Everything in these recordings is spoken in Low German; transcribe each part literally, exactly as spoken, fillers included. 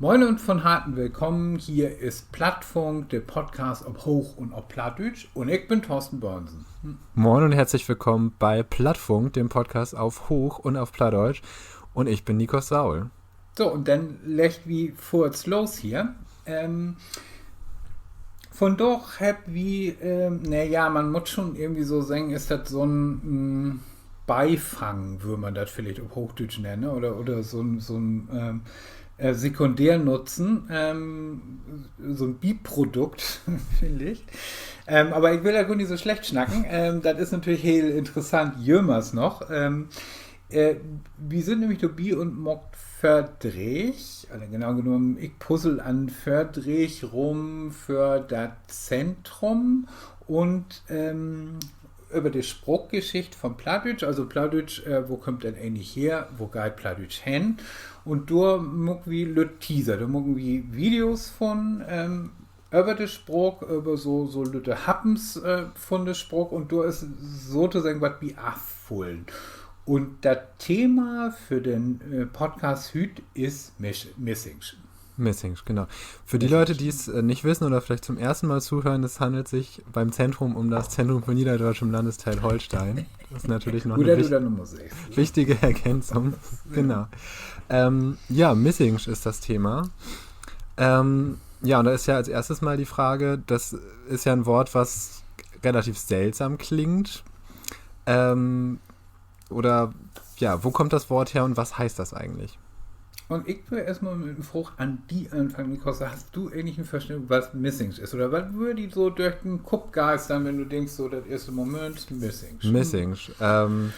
Moin un von Harten willkamen. Hier is Plattfunk, de Podcast op Hooch un op Plattdüütsch. Un ik bün Thorsten Börnsen. Moin und herzlich willkommen bei Plattfunk, dem Podcast auf Hoch und auf Plattdeutsch. Und ich bin Nikos Saul. So, un denn leggt wi foorts los hier. Vundaag hebbt wi, na ja, man mutt schon irgendwie so seggen, is dat so'n Beifang, wöör man dat villicht op Hoochdüütsch nennen, oder, oder so'n, so'n Sekundärnutzen, so'n Biprodukt villicht. Aver ik will dat gor nich so slecht snacken. Dat is natürlich heel interessant, jümmers noch. Wi sünd nämlich dorbi un maakt Vördrääg, oder genau genamen, ik puzzle an Vördrääg rum för dat Zentrum un över de Spraakgeschicht von Plattdüütsch, also Plattdüütsch, wo kummt dat egentlich her, wo geiht Plattdüütsch hen? Un dor maakt wi lütt Teaser, dor maakt wi Videos vun, över de Spraak, över so, so lütte Happens vun de Spraak, un dor is sotoseggen wat bi affullen. Un dat Thema för den Podcast hüüt is Missingsch. Missingsch, genau. Für die Leute, die es nicht wissen oder vielleicht zum ersten Mal zuhören, es handelt sich beim Zentrum um das Zentrum von Niederdeutschem Landesteil Holstein. Das ist natürlich noch eine wichtige Ergänzung. Genau. Ähm, ja, Missingsch ist das Thema. Ähm, ja, und da ist ja als erstes mal die Frage, das ist ja ein Wort, was relativ seltsam klingt. Ähm, oder, ja, wo kommt das Wort her und was heißt das eigentlich? Un ik wöör eerstmal mit en Fraag an di anfangen, Nikos. Hest du egentlich en Vörstellung, wat Missingsch is? Oder wat wöör di so dörch den Kopp geistern, wenn du denkst, so dat eerste Moment, Missingsch? Missingsch. Ähm,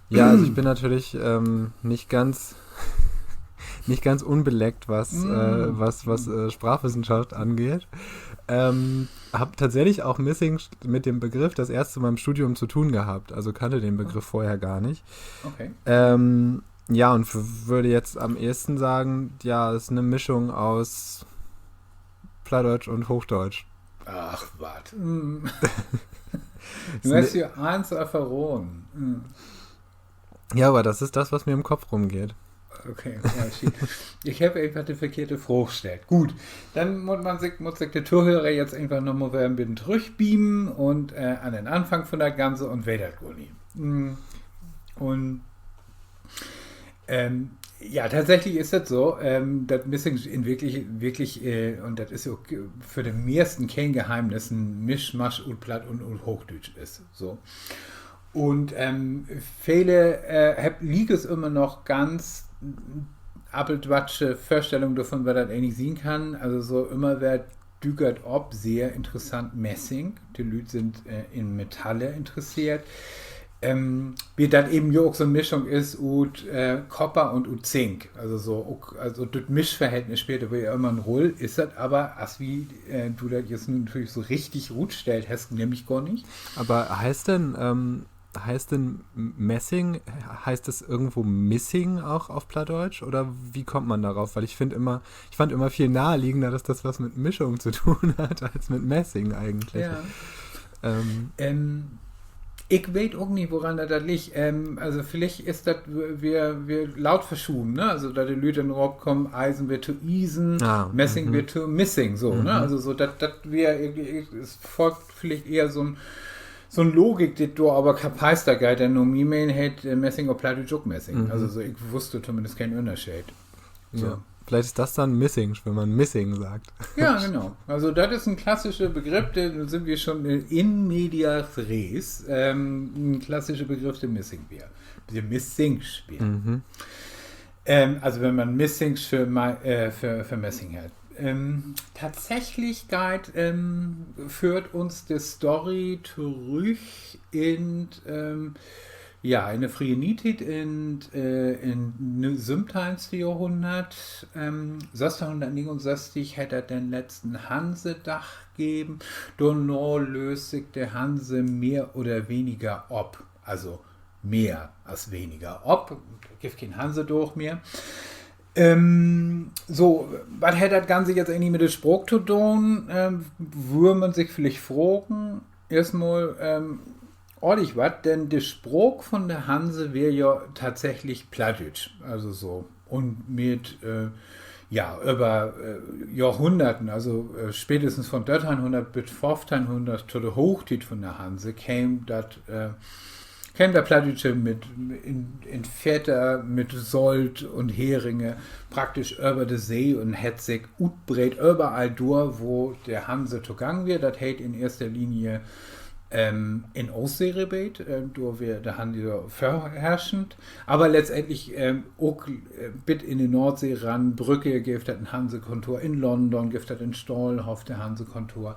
ja, also ich bin natürlich ähm, nicht ganz nicht ganz unbeleckt, was, äh, was, was äh, Sprachwissenschaft angeht. Ähm, hab tatsächlich auch Missing mit dem Begriff das erste Mal im Studium zu tun gehabt, also kannte den Begriff vorher gar nicht. Okay. Ähm, ja, und w- würde jetzt am ehesten sagen, ja, es ist eine Mischung aus Plattdeutsch und Hochdeutsch. Ach, wat. Mm. Du hest hier allens verraden. Mm. Ja, aber das ist das, was mir im Kopf rumgeht. Okay, ja, schiet. Ik heff eenfach de verkehrte Fraag stellt. Goot, denn mutt man sik, mutt sik de Tohörer jetzt eenfach noch mal wedder en beten trüchbeamen un äh, an den Anfang vun dat Ganze un weet dat gor nich. Mm. Un ähm, ja, tatsächlich is dat so, ähm, dat Missingsch in wirklich, wirklich, äh, un dat is ja ok för de mehrsten keen Geheimnis, en Mischmasch ut Platt un ut Hoochdüütsch is. So. Un ähm, vele äh, hebbt liekers ümmer noch ganz appeldwatsche Vörstellung dorvun, wat dat egentlich sien kann. Also so ümmer wedder dükert op, sehr interessant, Messing. De Lüüd sünd äh, in Metalle interesseert. Ähm, wiel dat even ja ok so 'n Mischung is ut äh, Kopper un ut Zink. Also so ok, also dat Mischverhältnis speelt dor ja ümmer en Rull, is dat aver, as wi, äh, du dat jetzt nu natürlich so richtig rutstellt hest, nämlich gor nich. Aber heißt denn, ähm, heißt denn Messing, heißt es irgendwo Missing auch auf Plattdeutsch? Oder wie kommt man darauf? Weil ich finde immer, ich fand immer viel naheliegender, dass das was mit Mischung zu tun hat, als mit Messing eigentlich. Ja. Ähm, ähm, ik weet ok nich, woran dat, dat liggt. Ähm, also villicht is dat, wi, wi laut verschuven, ne? Also dat de Lüüd denn rop kamen, Eisen weer to Iesen, ah, Messing mhm. weer to Missing, so, ne? Mhm. Also so, dat, dat weer, es folgt villicht eher so 'n, so 'n Logik, de dor aver kapeister geiht, denn na mien Menen heet äh, Messing op Plattdüütsch ok Messing. Mhm. Also so, ik wüsst tominnst keen Ünnerscheed. So. Ja. Vielleicht ist das dann Missing, wenn man Missing sagt. Ja, genau. Also dat is en klassische Begriff, de, dor sünd wi schon in medias res, ähm, en klassische Begriff, de Missing weer. De Missingsch weer. Mhm. Ähm, also wenn man Missingsch för, Ma- äh, för, för Messing hett. Ähm, tatsächlich geiht, ähm, föhrt uns de Story torüch in, ähm, ja, in de frühe Neetiet, in, äh, in söventeihnste Johrhunnert. Ähm, sössteihnuntnegenunsösstig hett dat den letzten Hansedag geven. Dorna lööst sik de Hanse mehr oder weniger op. Also mehr as weniger op. Gifft keen Hansedag mehr. Ähm, so, wat hett dat Ganze jetzt egentlich mit de Spraak to doon? Ähm, wöör man sik villicht fragen. Eerstmal, ähm, orrig wat, denn de Spraak vun de Hanse weer ja tatsächlich Plattdüütsch. Also so. Un mit, äh, ja, över Johrhunnerten, also spätestens von dörteihnhunnert bit föffteihnhunnert, to de Hoochtiet von de Hanse, keem dat, keem dat Plattdüütsche mit, in, in Fäter mit Solt un Heringe praktisch över de See un hett sik utbreedt överall dor, wo de Hanse togangen weer. Dat heet in eerste Linie in Oostseerebeet, dor weer de Hanse vörherrschend, aver letztendlich ok bit in de Noordsee ran. Brügge geev dat en Hansekontor, in London geev dat en Stahlhoff, de Hansekontor.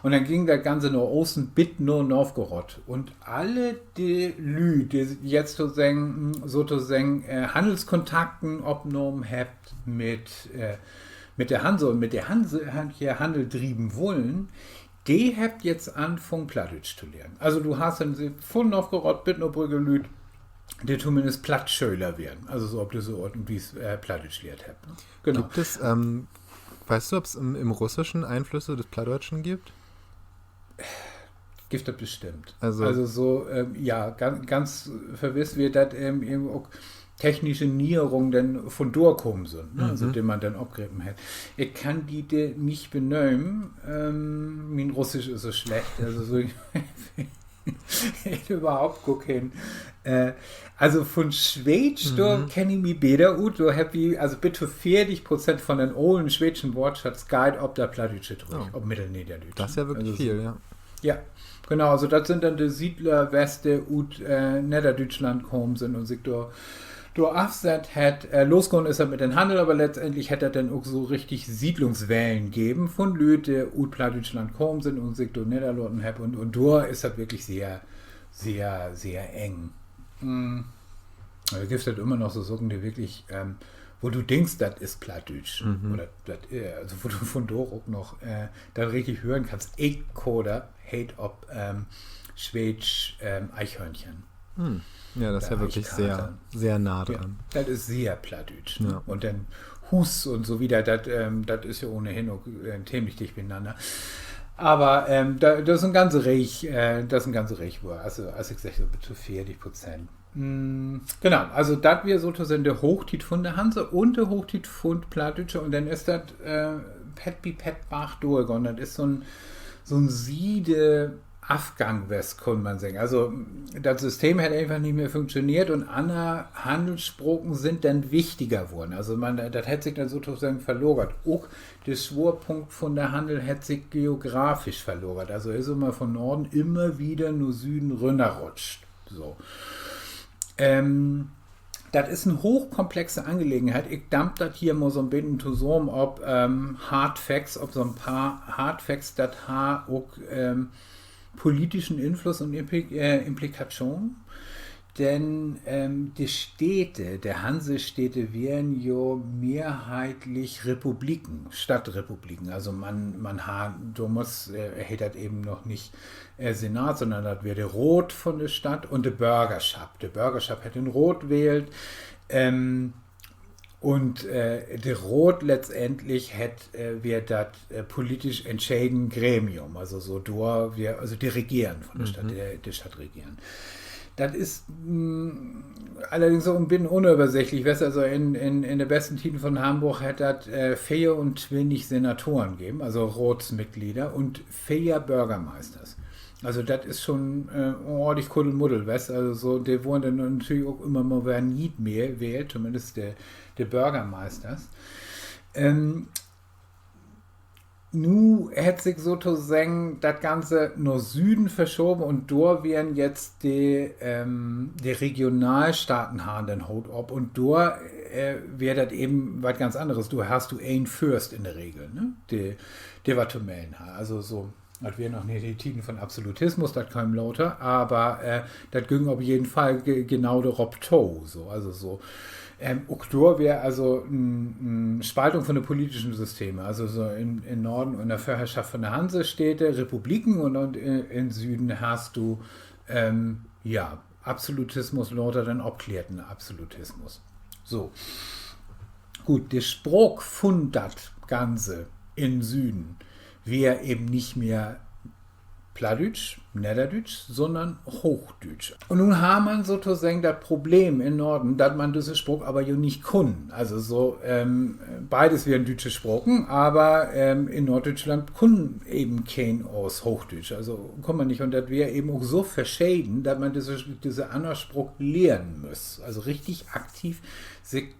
Un denn güng dat Ganze na Oosten bit na Nowgorod. Un alle de Lüüd, de jetzt sotoseggen, sotoseggen Hannelskontakten opnahmen hebbt mit, mit de Hanse un mit de Hanse hier Hannel drieven wullen, de hebbt jetzt anfungen, Plattdüütsch to lehren. Also du hest denn von Nowgorod bit na Brügge Lüüd, de tominnst Plattschöler weren, also so op düsse Oort un Wies Plattdüütsch lehrt hebbt. Genau. Gibt es, ähm, weißt du, ob es im, im Russischen Einflüsse des Plattdeutschen gibt? Gifft dat bestimmt. Also so, ja, ganz, ganz verwiss, wiel dat even ok technische Nieerungen denn von dor kamen sünd, ne? Also de man denn opgrepen hett. Ik kann di de nich benömen, mien Russisch is so slecht, also so, överhaupt gor keen. Also von Sweedsch, dor kenn ik mi beter ut, dor hebbt wi, also bit to veertig Prozent von den olen sweedschen Woortschatz geiht op dat Plattdüütsche trüch, op Middelnedderdüütsch. Dat is ja wirklich veel, ja. Ja, genau, also dat sünd denn de Siedler west, de ut Nedderdüütschland kamen sünd un sik dor, dor afsett hett. Losgahn is dat mit den Hannel, aver letztendlich hett dat denn ok so richtig Siedlungswellen geven von Lüüd, de ut Plattdüütschland kamen sünd un sik dor nedderlaten hebbt. Un, un dor is dat wirklich sehr, sehr, sehr eng. Dor gifft dat ümmer noch so Saken, de wirklich, wo du denkst, dat is Plattdüütsch. Oder dat, also wo du von dor ok noch dat richtig hören kannst. Äädkoda heet op Sweedsch Eichhörnchen. Ja, dat is ja wirklich sehr, sehr nah dran. Dat is sehr plattdüütsch, ne? Un denn Huus un so wieder, dat, dat is ja ohnehin ok temlich dicht binanner. Aver dat is en ganze Reeg, dat is en ganze Reeg, wo, also, as ik segg, so bit to veertig Prozent. Genau, also dat weer sotoseggen de Hoochtiet vun de Hanse un de Hoochtiet vun Plattdüütsche. Un denn is dat pett bi pett bargdaal gahn. Dat is so'n, so'n siede Afgang west, kunn man seggen. Also dat System hett eenfach nich mehr funktioneert un anner Hannelsspraken sünd denn wichtiger worrn. Also man, dat hett sik denn sotoseggen verlagert. Ok de Swoorpunkt vun de Hannel hett sik geografisch verlagert. Also is ümmer vun Norden ümmer wieder na Süden rünnerrutscht. So. Dat is en hoochkomplexe Angelegenheit. Ik damp dat hier mal so'n beten tosamen op Hard Facts, op so'n paar Hard Facts, dat harr ok politischen Influss un Implikatschonen. Denn de Städte, de Hansestädte, weren jo mehrheitlich Republiken, Stadtrepubliken. Also man, man harr, domals heet dat even noch nich Senat, sünnern dat weer de Raat vun de Stadt un de Börgerschap. De Börgerschap hett den Raat wählt. Un de Raat letztendlich hett, weer dat politisch entscheden Gremium, also so dor weer, also de Regeren vun de Stadt, de Stadt regeren. Dat is allerdings ok en beten unöversichtlich west, also in, in, in de besten Tieden vun Hamborg hett dat veeruntwintig Senatoren geven, also Raatsmitglieder, un veer Börgermeisters. Also dat is schon ornlich Kuddelmuddel west, also so, de worrn denn natürlich ok ümmer mal wedder nich mehr wählt, tominnst de, de Börgermeisters. Nu hett sik sotoseggen dat Ganze na Süden verschaven un dor weren jetzt de, de Regionalstaten harrn den Hoot op un dor weer dat even wat ganz anneres. Dor harrst du een Först in de Regel, ne? De, de wat to mellen harr. Also so, dat weren noch nich de Tieden vun Absolutismus, dat keem later, aver dat güng op jeden Fall genau dorop to, so, also so. Ok dor weer also en Spaltung vun de politischen Systeme, also so in Norden ünner Vörherrschaft vun de Hansestädte, Republiken un in Süden harrst du, ja, Absolutismus, later denn opkleerten Absolutismus. So. Goot, de Spraak vun dat Ganze in Süden weer even nich mehr Plattdüütsch, Nedderdüütsch, sünnern Hoochdüütsch. Un nu harr man sotoseggen dat Problem in Norden, dat man düsse Spraak aver jo nich kunn. Also so, beides weren düütsche Spraken, aver in Norddüütschland kunn even keen Oos Hoochdüütsch. Also kunn man nich. Un dat weer even ok so verscheden, dat man düsse, düsse anner Spraak lehren müss. Also richtig aktiv sik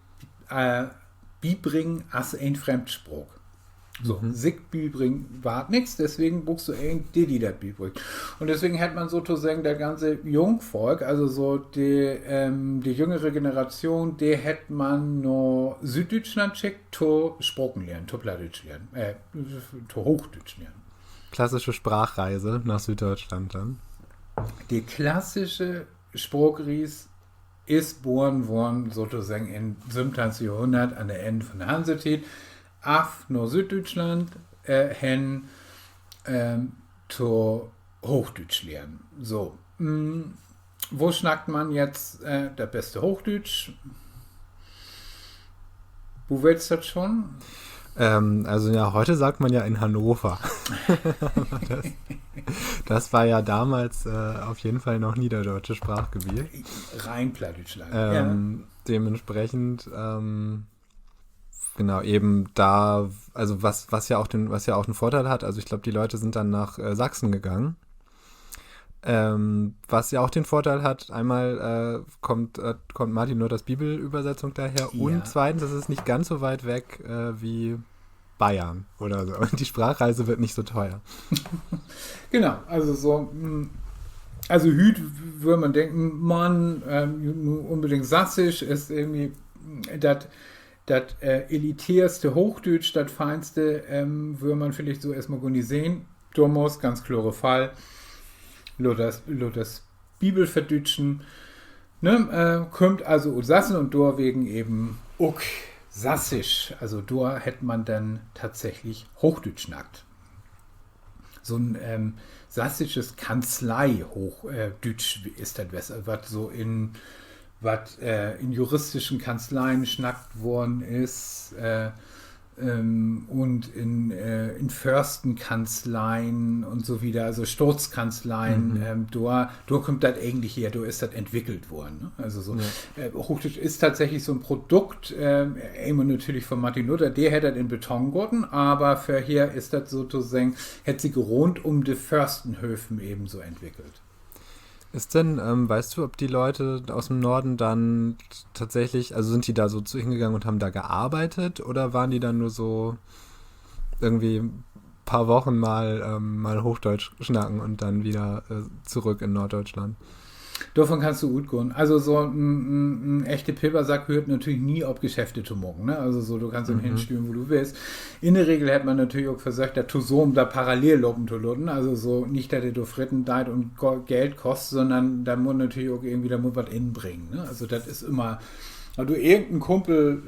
bibringen as en Fremdspraak. So, sik bibringen warrt nix, deswegen bruukst du een, de di dat bibringt. Un deswegen hett man sotoseggen dat ganze Jungvolk, also so de, de jüngere Generation, de hett man na Süüddüütschland schickt, to Spraken lehren, to Plattdüütsch lehren, to Hoochdüütsch lehren. Klassische Sprachreise nach Süddeutschland dann. De klassische Spraakreis is boren worrn, sotoseggen, in söventeihnte Johrhunnert an de Enn vun de Hansetiet, af na Süüddüütschland hen, to Hoochdüütsch lehren. So, wo snackt man jetzt dat beste Hoochdüütsch? Du weetst dat schon? Ähm, also ja, heute sagt man ja in Hannover. Aber das, das war ja damals äh, auf jeden Fall noch nie das deutsche Sprachgebiet. Rein Plattdeutschland. Ähm, ja. Dementsprechend, ähm, genau, eben da, also was, was ja auch den, was ja auch einen Vorteil hat, also ich glaube, die Leute sind dann nach äh, Sachsen gegangen. Ähm, was ja auch den Vorteil hat, einmal äh, kommt, äh, kommt Martin Luthers Bibelübersetzung daher ja. Und zweitens ist es nicht ganz so weit weg äh, wie Bayern oder so. Und die Sprachreise wird nicht so teuer. Genau, also so, also hüüt wöör man denken, man, ähm, unbedingt Sassisch is irgendwie dat, dat äh, elitäärste Hoochdüütsch, dat feinste, ähm, wöör man villicht so eerstmal gor nich sehn. Domals, ganz klore Fall, Luthers, Luthers Bibel verdüütschen, ne, äh, kümmt also ut Sassen un dorwegen even ok Sassisch. Also dor hett man denn tatsächlich Hoochdüütsch snackt. So 'n ähm, sassisches Kanzlei-Hoochdüütsch äh, is dat west, wat so in, wat äh, in juristischen Kanzleien snackt worrn is. Äh, ähm, un in, äh, in Förstenkanzleien un so wieder, also Staatskanzleien, mhm. ähm, dor, dor kümmt dat egentlich her, dor is dat entwickelt worrn. Ne? Also so, ja. äh, Hoochdüütsch is tatsächlich so 'n Produkt, äh, eenmal natürlich vun Martin Luther, de hett dat in Beton goten, aver vörher is dat sotoseggen, hett sik rund um de Förstenhöfen even so entwickelt. Ist denn, ähm, weißt du, ob die Leute aus dem Norden dann tatsächlich, also sind die da so zu, hingegangen und haben da gearbeitet oder waren die dann nur so irgendwie paar Wochen mal, ähm, mal Hochdeutsch schnacken und dann wieder äh, zurück in Norddeutschland? Dorvon kannst du utgahn. Also so en, en, en echte Pepersack höört natürlich nie op, Geschäfte to maken, ne? Also so, du kannst em hinstüren, wo du willst. In de Regel hett man natürlich ok versöcht, dat tosamen, dat parallel lopen to laten. Also so, nich, dat de dor freten deit un Geld kost, sünnern dat mutt natürlich ok irgendwie, dat mutt wat inbringen, ne? Also dat is ümmer, wenn du irgend en Kumpel,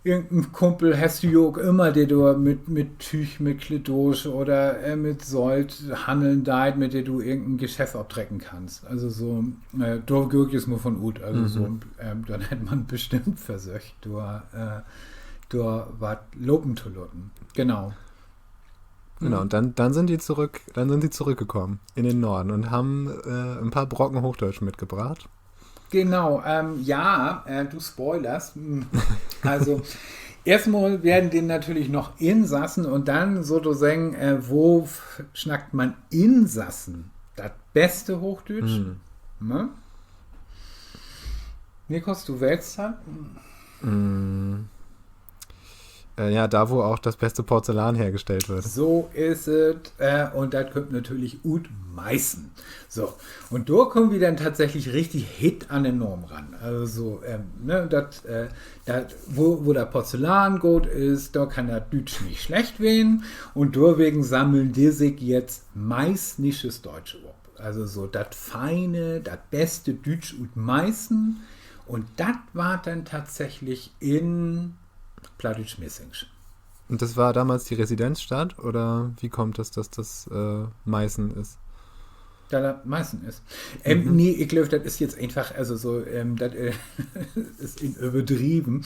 irgend en Kumpel hest du jo ok ümmer, de dor mit, mit Tüüg, mit Kledaasch oder äh, mit Solt hanneln deit, mit de du irgend en Geschäft optrecken kannst. Also so, äh, dor göög ik nu vun ut. Also so, ähm, denn hett man bestimmt versöcht, dor, äh, dor wat lopen to laten. Genau. Genau, und dann, dann sind die zurück, dann sind sie zurückgekommen in den Norden und haben äh, ein paar Brocken Hochdeutsch mitgebracht. Genau, ähm, ja, äh, du spoilerst. Also, eerstmal weren de natürlich noch in Sassen un denn sotoseggen, äh, wo snackt man in Sassen dat beste Hoochdüütsch? Ne? Nikos, du weetst dat? Äh, ja, da, wo auch das beste Porzellan hergestellt wird. So is et. Äh, un dat kümmt natürlich ut Meißen. So, un dor kaamt wi denn tatsächlich richtig hitt an den Naam ran. Also, ähm, ne, dat, äh, dat, wo, wo dat Porzellan goot is, dor kann dat Düütsch nich slecht ween. Un dorwegen sammeln de sik jetzt Meißnisches Deutsch op. Also so dat feine, dat beste Düütsch ut Meißen. Un dat warrt denn tatsächlich in Plattdüütsch Missingsch. Und das war damals die Residenzstadt oder wie kommt das, dass das äh, Meißen ist? Dat dat Meißen is. Ähm, nee, ik glööv, dat is jetzt eenfach, also so, ähm, dat äh, is even överdreven.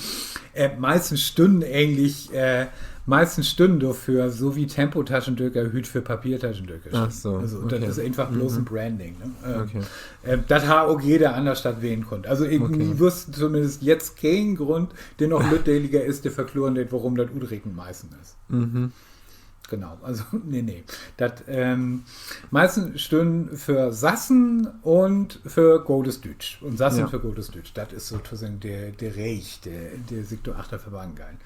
Äh, Meißen stünn egentlich äh, Meistens stünnen dorför, so wie Tempotaschendöker hüüt för Papiertaschendöker stünnen. Also, dat is eenfach bloots en Branding, ne? Dat harr ok jeder anner Stadt wesen kunnt. Also, ik, mi wüsst tominnst jetzt keen Grund, de noch lüttdeliger is, de verkloren deit, worüm dat Utreken Meißen is. Genau, also, nee, nee. Dat, Meißen stünn för Sassen un för godes Düütsch. Un Sassen för godes Düütsch. Dat is sotoseggen de, de Reeg, de, de sik dor achter verbargen deit.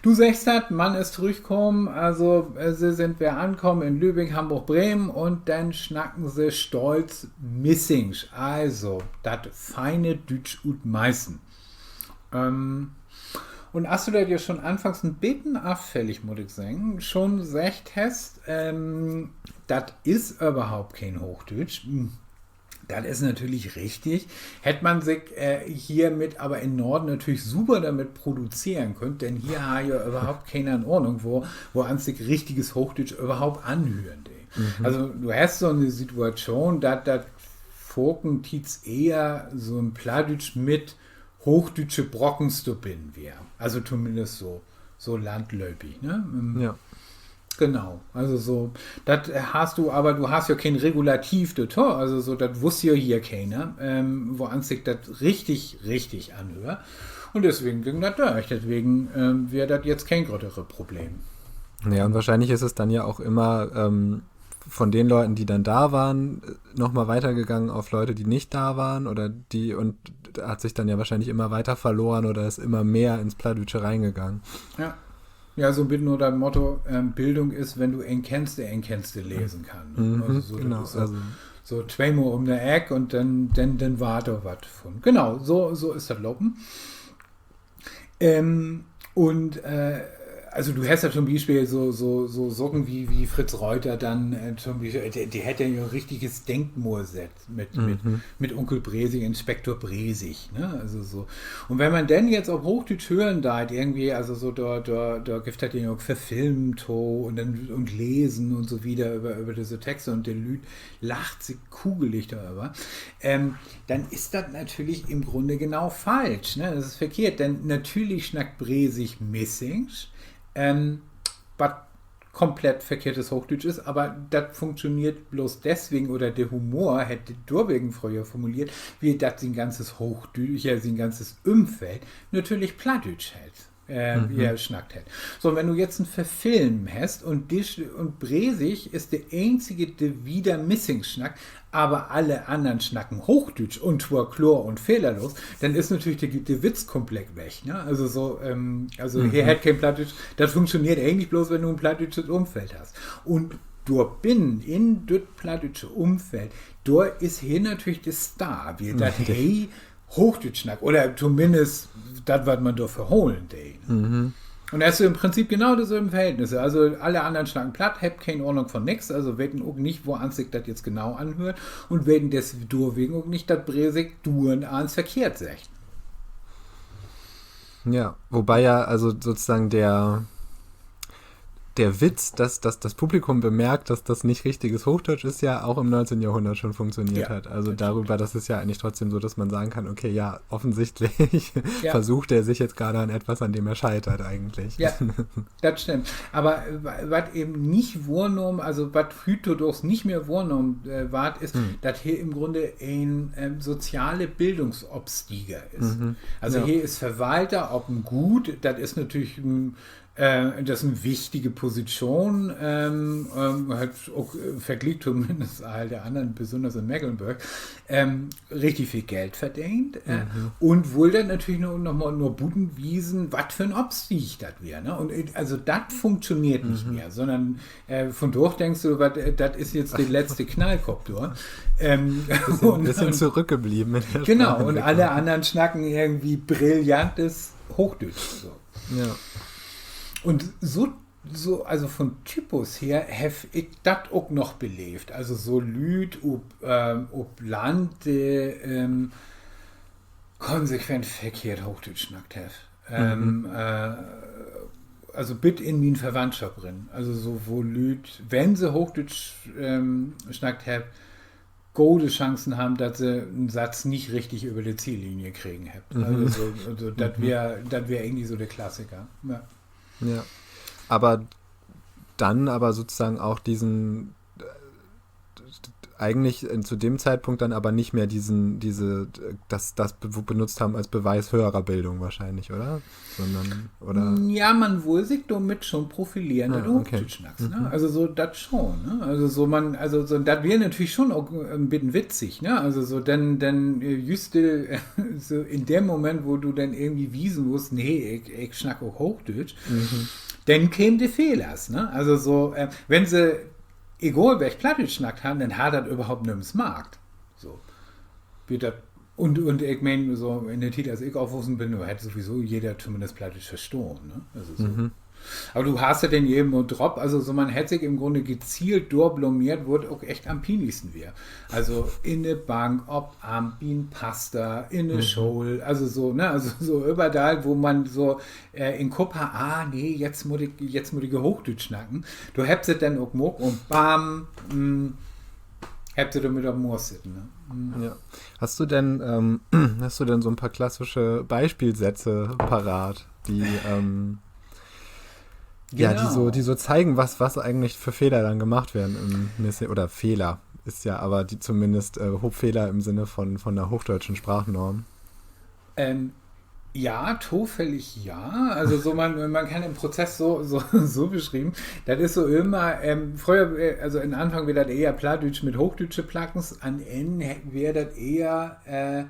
Du seggst dat, man is torüchkamen, also, se sünd weer ankamen in Lübeck, Hamborg, Bremen un denn snacken se stolt Missingsch. Also, dat feine Düütsch ut Meißen. Un as du dat ja schon anfangs en beten affällig, mutt ik seggen, schon seggt hest, dat is överhaupt keen Hoochdüütsch. Dat is natürlich richtig. Hett man sik hier mit, aver in Norden natürlich super dormit produzeren kunnt, denn hier harr ja överhaupt keener 'n Ahnung, wo, woans sik richtiges Hoochdüütsch överhaupt anhören deit. Also, du hest so 'ne Situatschoon, dat dat faken Tiets ehr so 'n Plattdüütsch mit hoochdüütsche Brockens dor binnen weer. Also tominnst so, so landlöpig, ne? Genau. Also so, dat harrst du, aver du harrst ja keen Regulativ dorto, also so, dat wuss ja hier keener, woans sik dat richtig, richtig anhöört. Un deswegen güng dat dörch. Deswegen weer dat jetzt keen grötteret Problem. Ja, und wahrscheinlich ist es dann ja auch immer, ähm, von den Leuten, die dann da waren, nochmal weitergegangen auf Leute, die nicht da waren, oder die, und hat sich dann ja wahrscheinlich immer weiter verloren oder ist immer mehr ins Plattdeutsche reingegangen. Ja. Ja, so 'n beten na dat Motto, Bildung is, wenn du een kennst, de een kennst, de lesen kann, ne? Also so, dat is so, so tweemal üm de Eck un denn, denn, denn warrt dor wat vun. Genau, so, so is dat lopen. Un, also du hest ja to'n Bispeel so, so, so Saken wie, wie Fritz Reuter denn, to'n Bispeel, de, de hett ja 'n richtiges Denkmal sett mit, mit, mit Unkel Bräsig, Inspektor Bräsig, ne? Also so. Un wenn man denn jetzt op Hoochdüütsch hören deit, irgendwie, also so, dor, dor, dor gifft dat denn ok Verfilmen to un denn, un Lesen un so wieder över, över disse Texte un de Lüüd lacht sik kugelig doröver, denn is dat natürlich in'n Grunne genau falsch, ne? Dat is verkehrt, denn natürlich snackt Bräsig Missingsch, wat komplett verkehrtes Hoochdüütsch is, aver dat funktioneert blots deswegen, oder de Humor hett dorwegen fröher formuleert, wiel dat sien ganzes Hoochdü-, ja, sien ganzes Ümfeld natürlich Plattdüütsch hett, äh, snackt hett. So, wenn du jetzt en Verfilm hest un Disch un Bräsig is de eenzige, de wieder Missingsch snackt, aver alle annern snacken Hoochdüütsch un twoor kloor un fehlerlos, denn is natürlich de, de Witz komplett weg, ne? Also so, also he hett keen Plattdüütsch, dat funktioneert egentlich blots, wenn du en plattdüütsches Ümfeld hest. Un dor binnen, in düt plattdüütsche Ümfeld, dor is he natürlich de Star, wiel dat he Hoochdüütsch snackt, oder tominnst dat, wat man dor verhalen deit. Un hest du in Prinzip genau de sülven Verhältnisse. Also alle annern snacken Platt, hebbt keen Ahnung von nix, also weten ok nich, woans sik dat jetzt genau anhöört un weten desdorwegen ok nich, dat Bräsig duernd allens verkehrt seggt. Ja, wobei ja, also sozusagen der, der Witz, dass, dass das Publikum bemerkt, dass das nicht richtiges Hochdeutsch ist, ja auch im neunzehnten Jahrhundert schon funktioniert hat. Also darüber, dass es ja eigentlich trotzdem so, dass man sagen kann, okay, ja, offensichtlich versucht er sich jetzt gerade an etwas, an dem er scheitert eigentlich. Ja, dat stimmt. Aver, äh, wa-, wat even nich wohrnahmen, also wat hüüttodaags nich mehr wohrnahmen, äh, warrt, is, dat he in'n Grunne en, ähm, soziale Bildungsopstieger is. Also he is Verwalter op en Goot, dat is natürlich, mm, äh, dat is en wichtige Positschoon, ähm, ähm, hett ok, äh, vergliekt tominnst all de annern, besünners in Mecklenborg, ähm, richtig veel Geld verdeent, äh, un wull dat natürlich noch, noch mal na buten wiesen, wat för en Opstieg dat weer, ne? Un, äh, also dat funktioneert nich mehr, sünnern, äh, vundaag denkst du, wat, äh, dat is jetzt de letzte Knallkopp dor. Bisschen zurückgeblieben in der Sprachentwicklung. Genau, un alle annern snacken irgendwie brillantes Hoochdüütsch, so. Un so, so, also von Typus her heff ik dat ok noch beleevt. Also so Lüüd op, ähm, op Land, de, ähm, konsequent verkehrt Hoochdüütsch snackt hebbt. Ähm, äh, also bit in mien Verwandtschop rin. Also so, wo Lüüd, wenn se Hoochdüütsch, ähm, snackt hebbt, gode Chancen harrn, dat se en Satz nich richtig över de Ziellinie kregen hebbt. Also so, also dat weer, dat weer egentlich so de Klassiker. Ja. Aber dann aber sozusagen auch diesen, äh, eigentlich in, zu dem Zeitpunkt dann aber nicht mehr diesen, diese, äh, das, das be-, benutzt haben als Beweis höherer Bildung wahrscheinlich, oder? Sondern, oder? Ja, man wull sik dormit schon profilieren, dat du Hoochdüütsch snackst, ne? Also so, dat schon, ne? Also so, man, also so, dat weer natürlich schon ok en beten witzig, ne? Also so, denn, denn, äh, jüst, äh, so in dem Moment, wo du denn irgendwie wiesen musst, nee, ik, ik snack ok Hoochdüütsch, denn kemen de Fehlers, ne? Also so, äh, wenn se egal welk Plattdüütsch snackt harrn, denn harr dat överhaupt nüms markt. So. Wie dat, un, un ik meen, so in de Tiet, as ik opwussen bün, dor hett sowieso jeder tominnst Plattdüütsch verstahn, ne? Also so. Aver du harrst ja denn even nur drop, also so, man hett sik in'n Grunne gezielt dor blameert, wo dat ok echt an'n pienlichsten weer. Also in de Bank, op Amt, bi'n Paster, in de School, also so, ne, also so överall, wo man so, äh, in'n Kopp harr, ah, nee, jetzt mutt ik, jetzt mutt ik Hoochdüütsch snacken. Dor hebbt se dat denn ok maakt un bam, mm, hebbt se dormit op Moors sitten, ne? Ja. Hast du denn, ähm, hast du denn so ein paar klassische Beispielsätze parat, die, ähm, ja, die so, die so zeigen, was, was eigentlich für Fehler dann gemacht werden im Missing, oder Fehler ist ja, aber die zumindest, äh, Hochfehler im Sinne von, von der hochdeutschen Sprachnorm? Ähm, ja, tofällig ja. Also so, man, man kann den Prozess so, so, so beschrieven. Dat is so immer, ähm, fröher, äh, also in Anfang weer dat eher Plattdüütsch mit hoochdüütsche Plackens, an Enn he-, weer dat eher, äh,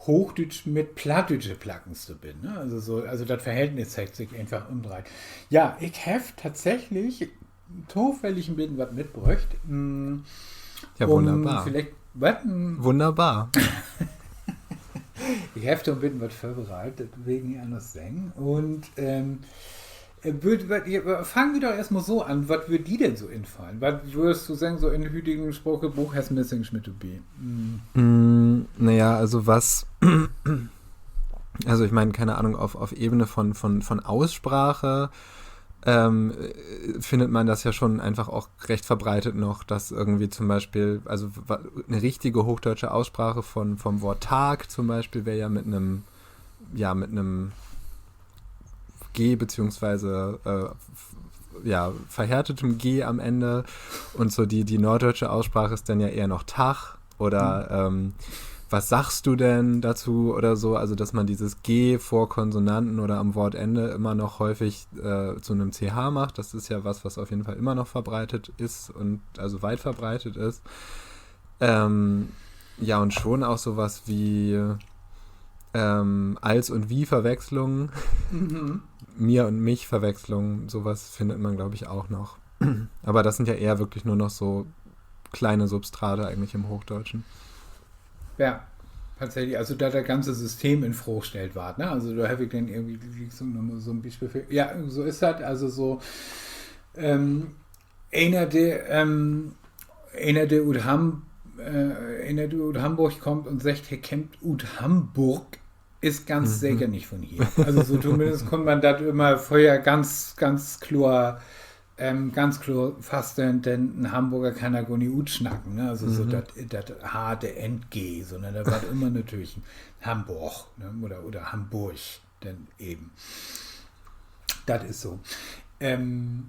Hoochdüütsch mit plattdüütsche Plackens to binnen, ne? Also so, also dat Verhältnis hett sik eenfach ümdreiht. Ja, ik heff tatsächlich tofällig en beten wat mitbröcht. Mm, ja, wunderbar. Villicht, wat? Mm. Wunderbar. Ik heff dor en beten wat vörbereit, dat will ik nich anners seggen. Un, ähm, äh, wöör-, wat, ja, fang wi doch eerstmal so an. Wat wöör di denn so infallen? Wat würrst du seggen, so in hütigen Spraakebrooch hest Missingsch mit dorbi? Mm. Mm, naja, also was, also ich meine, keine Ahnung, auf, auf Ebene von, von, von Aussprache, ähm, äh, findet man das ja schon einfach auch recht verbreitet noch, dass irgendwie zum Beispiel, also wa-, eine richtige hochdeutsche Aussprache von, vom Wort Tag zum Beispiel wäre ja mit einem, ja, mit einem G beziehungsweise, äh, f-, ja, verhärtetem G am Ende. Und so die, die norddeutsche Aussprache ist dann ja eher noch Tag oder, ähm, was sagst du denn dazu oder so. Also, dass man dieses G vor Konsonanten oder am Wortende immer noch häufig, äh, zu einem C H macht. Das ist ja was, was auf jeden Fall immer noch verbreitet ist und also weit verbreitet ist. Ähm, ja, und schon auch sowas wie, ähm, Als- und Wie-Verwechslung. Mhm. Mir- und Mich-Verwechslung, sowas findet man, glaub ich, auch noch. Aber das sind ja eher wirklich nur noch so kleine Substrate eigentlich im Hochdeutschen. Ja, tatsächlich. Also, dat dat ganze System in Fraag stellt warrt, ne? Also, dor heff ik denn irgendwie so, so en Bispeel för. Ja, so is dat. Also, so, ähm, Eener, de, ähm, eener, de ut Ham-, äh, eener, de ut Hamborg kummt un seggt, he kümmt ut Hamburg, is ganz seker nich von hier. Also so tominnst kunn man dat ümmer vörher ganz, ganz kloor, ähm, ganz kloor faststellen, denn en Hamborger kann dat gor nich utsnacken, ne? Also so dat, dat harte N G, sünnern dat warrt ümmer natürlich Hamborg, ne? Oder, oder Hamburg denn even. Dat is so. Ähm,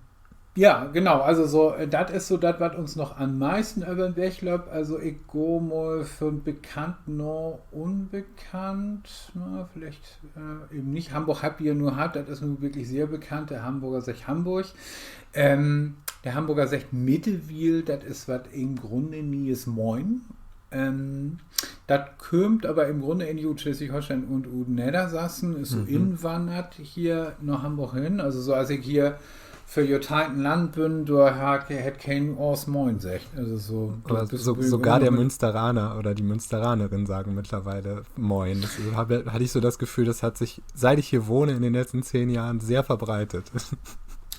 ja, genau, also so, äh, dat is so dat, wat uns noch an'n meisten över'n Weg löppt. Also ik gah mal von bekannt na unbekannt, na, villicht, äh, even nich. Hamborg hebbt wi ja nu hatt, dat is nu wirklich sehr bekannt. De Hamborger seggt Hamborg. Ähm, de Hamborger seggt middewiel, dat is wat in'n Grunne Nees, Moin. Ähm, dat kümmt aver in'n Grunne egentlich ut Sleswig-Holsteen un ut Neddersassen, is so inwannert hier na Hamborg hen. Also so, as ik hier vör Johrteihnten landt bün, dor hett, hett keen Oors Moin seggt. Also so, sogar der Münsteraner oder die Münsteranerin sagen mittlerweile Moin. Das, äh, hab, hatte ich so das Gefühl, das hat sich, seit ich hier wohne, in den letzten zehn Jahren sehr verbreitet.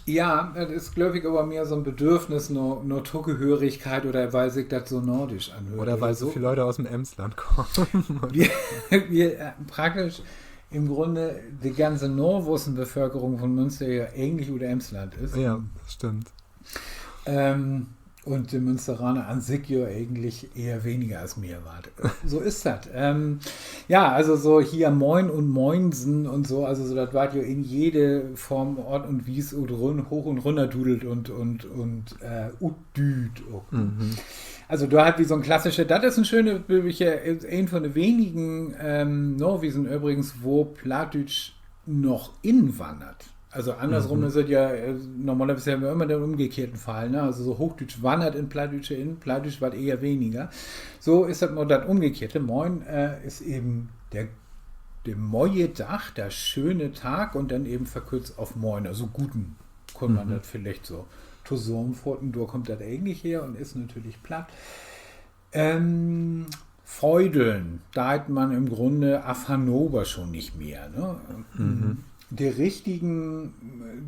Ja, dat is, glööv ik, aver mehr so'n Bedürfnis na, na Togehörigkeit oder wiel sik dat so nordisch anhöört oder wiel so veel Lüüd ut dat Emsland kaamt. Wi, wi, äh, praktisch in'n Grunne de ganze nawussen Bevölkerung von Münster ja egentlich ut Emsland is. Ja, stimmt. Ähm, Un de Münsteraner an sik jo egentlich ehr weniger as mehr warrt. So is dat. Ja, also so hier Moin un Moinsen un so, also so, dat warrt jo in jede Form, Oort un Wies ut run-, hooch un runnerdudelt un, un, un utdüüdt ok, ne? Also dor hebbt wi so'n klassische, dat is en schöne, een von de wenigen Nowiesen övrigens, wo Plattdüütsch noch inwannert. Also annersrum is dat ja, normalerwies hebbt wi ümmer den ümgekehrten Fall, ne? Also so Hoochdüütsch wannert in Plattdüütsche in, Plattdüütsch warrt ehr weniger. So is dat mal dat Ümgekehrte. Moin is even de, de moie Dag, de schöne Tag un denn even verkürzt op Moin, also Guten. Kunn man dat villicht so tosamenfaten, dor kummt dat egentlich her un is natürlich platt. Feudeln deit man in'n Grunne af Hannover schon nich mehr, ne? De richtigen,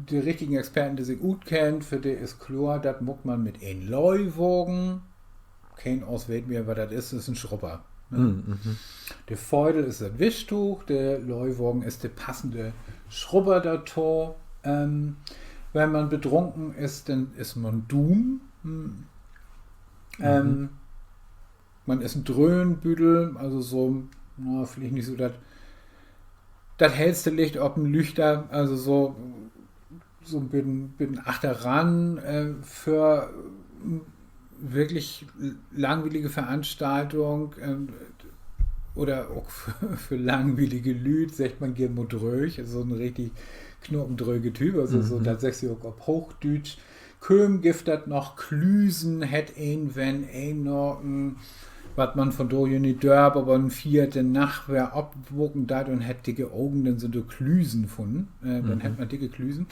de richtigen Experten, de sik utkennt, för de is kloor, dat maakt man mit en Leuwagen. Keen Oos weet mehr, wat dat is, is en Schrubber, ne? De Feudel is dat Wischtuch, de Leuwagen is de passende Schrubber dorto. Wenn man bedrunken is, denn is man duun. Man is en Dröhnbüdel, also so, na, villicht nich so dat, dat hellste Licht op en Lüchter, also so, so 'n beten, beten achteran, för wirklich langwielige Veranstaltung, oder ok för, för langwielige Lüüd seggt man geern mal dröög, also so 'n richtig knorkendröge Typ, also so, dat seggst du ok op Hoochdüütsch. Kööm gifft dat noch, Klüsen hett een, wenn een na en, wat man vondaag in de Dörp, aver en vierte Nacht weer opwaken deit un hett dicke Ogen, denn sünd dor Klüsen funnen, denn hett man dicke Klüsen.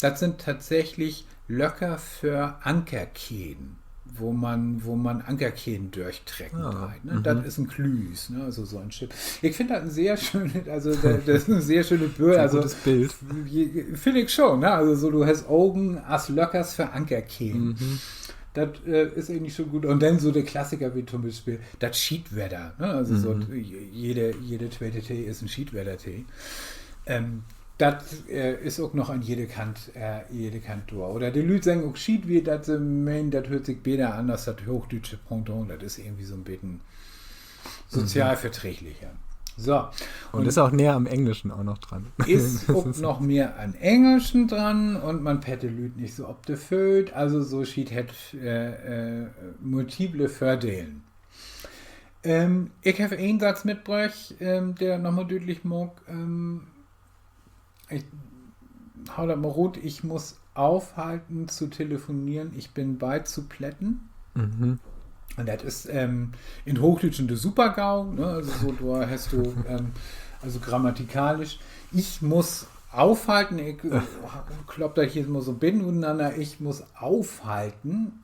Dat sünd tatsächlich Löcker för Ankerkeden, wo man, wo man Ankerkeden dörchtrecken deit, ne? Dat is en Klüüs, ne? Also so en Schipp. Ik finn dat en sehr schöne, also dat is en sehr schöne Böör, also finn ik schon, ne? Also so, du hest Ogen as Löckers för Ankerkeden. Dat is egentlich schon goot. Un denn so de Klassiker wie to'n Bispeel dat Schietwedder, ne? Also so jede, jede tweete Tee is en Schietwedder-Tee. Dat is ok noch an jede Kant, jede Kant dor. Oder de Lüüd seggen ok Schiet, wiel dat se menen, dat höört sik beter an as dat hoochdüütsche Pendant. Dat is irgendwie so 'n beten sozialverträglicher. So. Un is ok näher am Engelschen ok noch dran. Is ok noch mehr an Engelschen dran un man pett de Lüüd nich so op de Fööt. Also so Schiet hett multiple Vördelen. Ik heff een Satz mitbröcht, de dat nochmal düütlich maakt. Ik hau dat mal rut: Ich muss aufhalten zu telefonieren, ich bin bei zu plätten. Un dat is in't Hoochdüütsche de Supergau, ne? Also so, dor hest du, also grammatikalisch, ich muss aufhalten, ik klopp dat hier mal so 'n beten utenanner, ich muss aufhalten.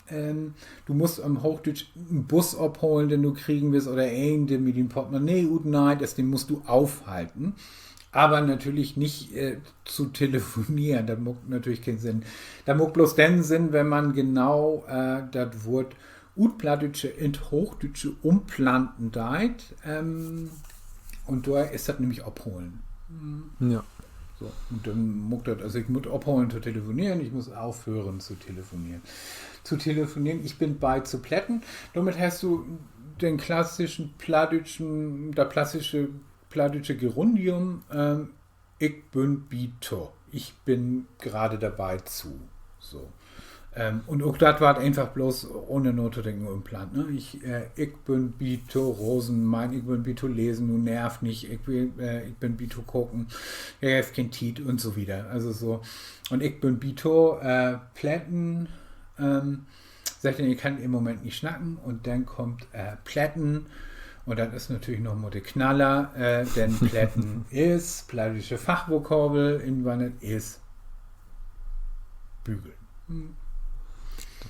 Du musst in'n Hoochdüütsch en Bus opholen, den du kriegen wullt, oder een, de mi dien Portemonnaie utneiht, is, den musst du aufhalten. Aver natürlich nich zu telefonieren, dat maakt natürlich keen Sinn. Dat maakt bloots denn Sinn, wenn man genau dat Woort ut Plattdüütsche in't Hoochdüütsche umplanten deit. Un dor is dat nämlich opholen. So, un denn maakt dat, also ik mutt opholen to telefonieren, ich muss aufhören zu telefonieren. Zu telefonieren, ich bin bei zu plätten. Dormit hest du den klassischen plattdüütschen, dat klassische plattdüütsche Gerundium, ik bün bi to, ich bin gerade dabei zu. So. Un ok dat warrt eenfach bloots, ohne natodenken, ümplant, ne? Ik bün bi to rosen, meen, ik bün bi to lesen, nu nerv nich, ik bün bi to koken, ik heff keen Tiet un so wieder. Also so. Un ik bün bi to plätten, seggt denn, ik kann in'n Moment nich snacken, un denn kummt plätten. Un dat is natürlich noch mal de Knaller, denn plätten is plattdüütsche Fachvokabel, inwannert, is bügeln.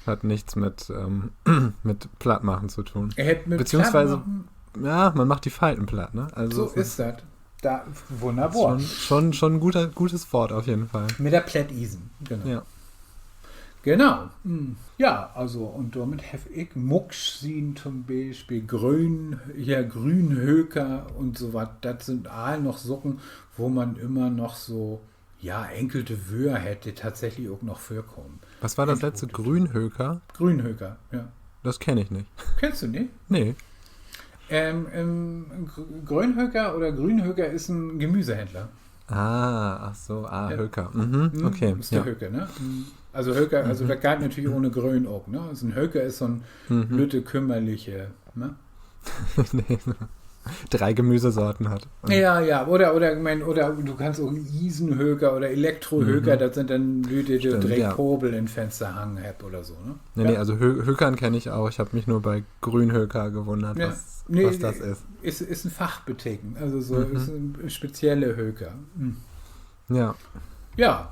Dat hett nix mit, mit Plattmachen to doon. Beziehungsweise, ja, man macht die Falten platt, ne? Also so is dat. Wunnerbor. Schon, schon gutes Wort auf jeden Fall. Mit dat Plättiesen, genau. Genau. Ja, also, un dormit heff ik Mucksien to'n Bispeel, Gröön-, ja, Grünhöker un so wat, dat sünd all noch Saken, wo man ümmer noch so Ja, enkelte Wöör hett de tatsächlich ok noch vörkamen. Was war das letzte? Grünhöker? Grünhöker, ja. Das kenn ich nicht. Kennst du nicht? Nee. Ähm, ähm, Gr-, Grönhöker oder Grünhöker is en Gemüsehändler. Ah, ach so, ah, ja. Höker. Mhm, okay, is de Höker, ne? Also Höker, also dat geiht natürlich ohne Gröön ok, ne? Also en Höker is so 'n lütte, kümmerliche, ne? Drei Gemüsesorten hat. Ja, ja, oder, oder, ik meen, oder du kannst ok Isenhöker oder Elektrohöker, dat sünd denn Lüüd, de dree Kabel in't Fenster hangen hebbt oder so, ne? Nee, nee, also Hö-, Hökern kenn ich auch. Ich hab mich nur bei Grünhöker gewundert, was, was das ist. Is, is en Fachbeteken, also so, is en spezielle Höker. Ja. Ja,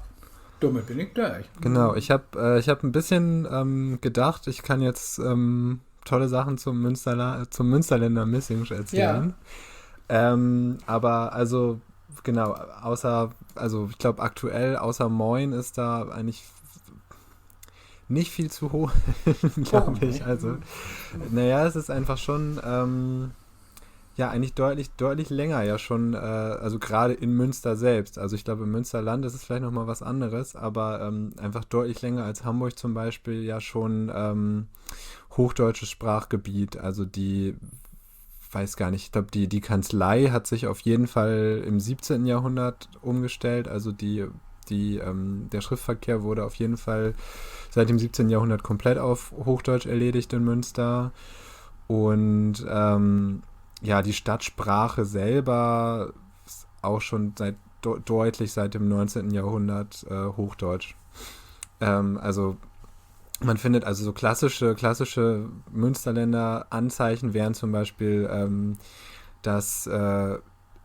dormit bün ik dörch. Genau, ich hab, äh, ich hab ein bisschen, ähm, gedacht, ich kann jetzt, ähm, tolle Sachen zum Münsterla-, zum Münsterländer Missingsch erzählen. Ja. Ähm, aber also, genau, außer, also ich glaub, aktuell, außer Moin ist da eigentlich nicht viel zu holen, glaub ich. Also, naja, es ist einfach schon, ähm, ja, eigentlich deutlich, deutlich länger ja schon, äh, also gerade in Münster selbst. Also ich glaube, im Münsterland ist es vielleicht noch mal was anderes, aber, ähm, einfach deutlich länger als Hamburg zum Beispiel ja schon, ähm, hochdeutsches Sprachgebiet. Also die, weiß gar nicht, ich glaube, die, die Kanzlei hat sich auf jeden Fall im siebzehnten Jahrhundert umgestellt. Also die, die, ähm, der Schriftverkehr wurde auf jeden Fall seit dem siebzehnten Jahrhundert komplett auf Hochdeutsch erledigt in Münster. Und, ähm, ja, die Stadtsprache selber ist auch schon seit, de-, deutlich seit dem neunzehnten Jahrhundert, äh, Hochdeutsch. Ähm, also man findet also so klassische, klassische Münsterländer Anzeichen wären zum Beispiel, ähm, das, äh,